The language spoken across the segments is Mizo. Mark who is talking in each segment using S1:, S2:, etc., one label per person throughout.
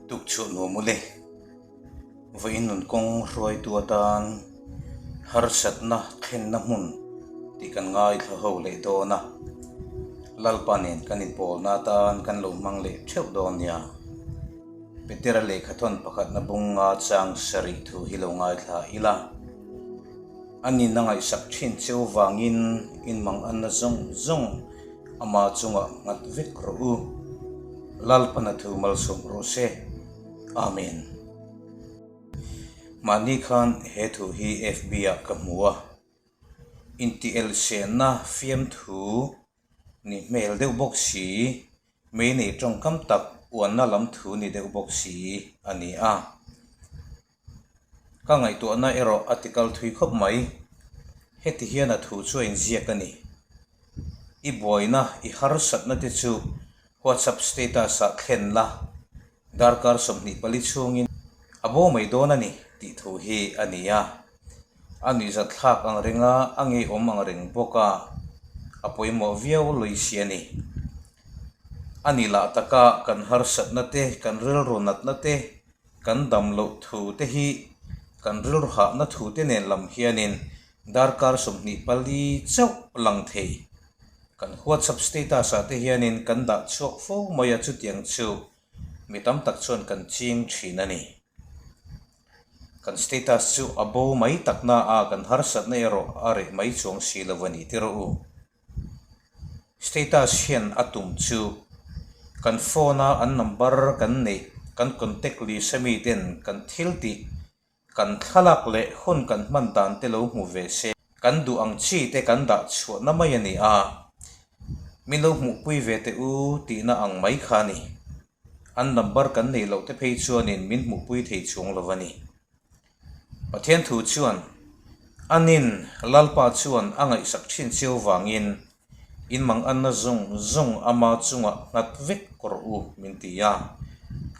S1: Tukchhuah nuam ule. Vawiin nun kawng hruaitu atan harsatna thlenna hmun tih kan ngaithla ho leh dawn a, Lalpa nen kan inpawlna atan kan lo hmang leh theuh dawn nia. Petera lehkhathawn pakhatna bunga chang sarih thu hi lo ngaithla ila. A nin a ngaihsak thin cheu vangin inmang anna zawng zawng ama chungah nghat vek rawh u. Lalpana thu malsawm rawh se. Amen. Mahni khan he thu hi FB ah ka hmu a. Intielsenna fiamthu ni hmel deuh bawk si, mei nei tawngkam tak uanna lam thu ni deuh bawk si a ni a. Ka ngaihtuahna erawh a tikal thui khawp mai. Heti hian a thu chu a inziak a ni. I buaina, i harsatna te chu WhatsApp status-ah thlen la, darkar 24 chhungin a bo mai dawn a ni tih thu hi a ni a. A nuihzat thlak ang reng a, a ngeiawm ang reng bawk a, a pawimawh viau lui si a ni. A ni lah taka kan harsatna te, kan rilru natna te, Kan dam loh thu te hi kan rilru hahna thu te nen lam hianin darkar 24 chauh lang thei. Kan WhatsApp status ah te hianin kan dah chhuak fo mai a chutiang chu mi tam tak chuan kan ching thin a ni. Kan status chu a bo mai takna a kan harsatna erawh a reh mai chuang si lo a ni tirh u. Status hian a tum chu kan phone a an number kan neih kan contact list a mi ten kan thil tih kan thlalak leh hun kan hman dan te lo hmu ve se kan duh ang chi te kan dah chhuahna mai a ni a, min lo hmuhpui ve teh u tihna ang mai kha a ni. An number kan neih loh te phei chuanin min hmuhpui thei chuang lo a ni. Pathian thu chuan, Anin Lalpa chuan a ngaihsak thin cheu vangin in manganna zawng zawng ama chungah nghat vek rawh u min ti a.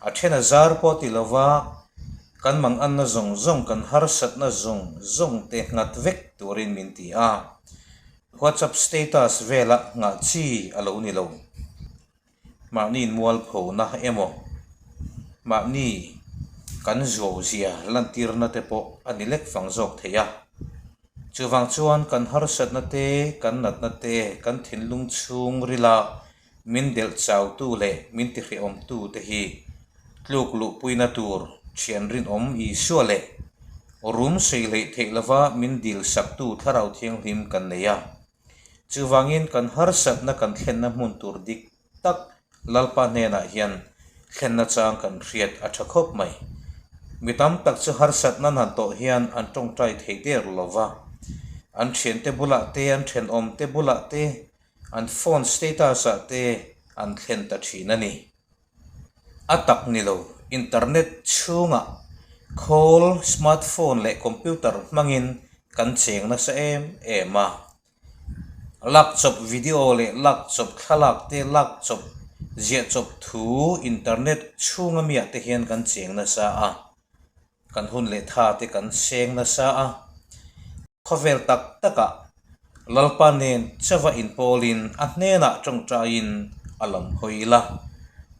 S1: A then a zar pawh ti lova kan manganna zawng zawng kan harsatna zawng zawng te nghat vek turin min ti a. WhatsApp status vela nghah chi a lo ni lo. Mahni mualphona emaw, mahni kan zuauzia lantirna te pawh a ni lek fang zawk thei a. Chuvang chuan kan harsatna te, kan natna te, kan thinlung chhung rila min delh chautu leh min tihrehawmtu te hi tluk luhpuina tur thian rinawm Isua leh rum sawi hleih theih lova min dilsaktu Thlarau Thianghlim kan nei a. Chuvangin kan harsatna kan thlenna hmun tur dik tak Lalpa hnenah hian thlenna chang kan hriat a tha khawp mai. Mi tam tak chu harsatna han tawh hian an tawngtai thei der lo va. An thiante bulah te, an thenawmte bulah te, an phone status ah te an thlen ta thin a ni. A tak ni lo, internet chhungah khawl, smartphone leh computer hmangin kan cheng nasa em em a. Lakchawp video leh lakchawp thlalak te, lakchawp ziahchawp thu internet chhunga miah te hian kan cheng nasa a. Kan hun leh tha te kan seng nasa a, khawvel tak takah Lalpa nen chauha inpawlin a hnenah tawngtaiin a lam hawi ila.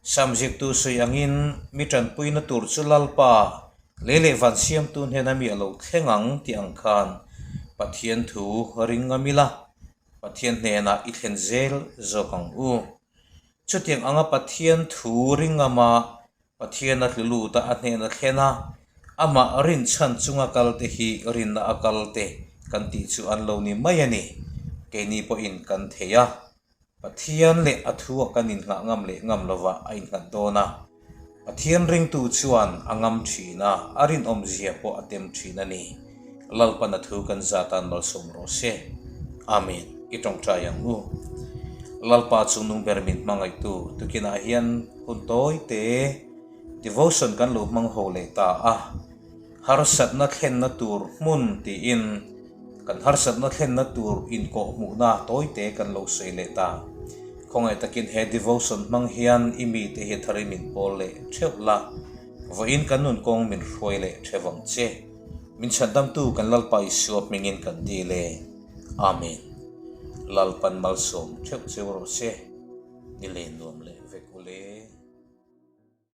S1: Sam ziktu sawi angin mi tanpuina tur chu Lalpa lei leh van siamtu hnena mi a lo thleng ang tih ang khan Pathian thu ring ngam ila, Pathian hnenah i thlen zel zawk ang u. Chutiang anga Pathian thu ring ngama Pathian a tlu lut a, a hnen a thlen a, amah rinchhan chunga kal te hi rinna a kal te kan tih chu an lo ni mai a ni. Keini pawhin kan thei a, Pathian leh a thu a kan inngah ngam leh ngam lovah a innghat dawn a. Pathian ringtu chuan a ngam thin a, a rinawmzia pawh a tem thin a ni. Lalpan a thu kan zatan malsawm rawh se. Amen. I tawngtai ang u. Lalpa chungnung ber min hmangaihtu tukinah hian Hun tawi te devotion kan lo hmang ho leh ta a, harsatna thlenna tur hmun tiin kan harsatna thlenna tur inkawh hmuhna tawi te kan lo sawi leh ta. Khawngaih takin he devotion hmang hian i mite hi thar i min pawl leh theuh la, vawiin kan nun kawng min hruai leh theuh ang che. Min chhandamtu kan Lalpa Isua hmingin kan dil e. Amen. Lalpan malsawm theuh cheu rawh se. Ni len nuam le.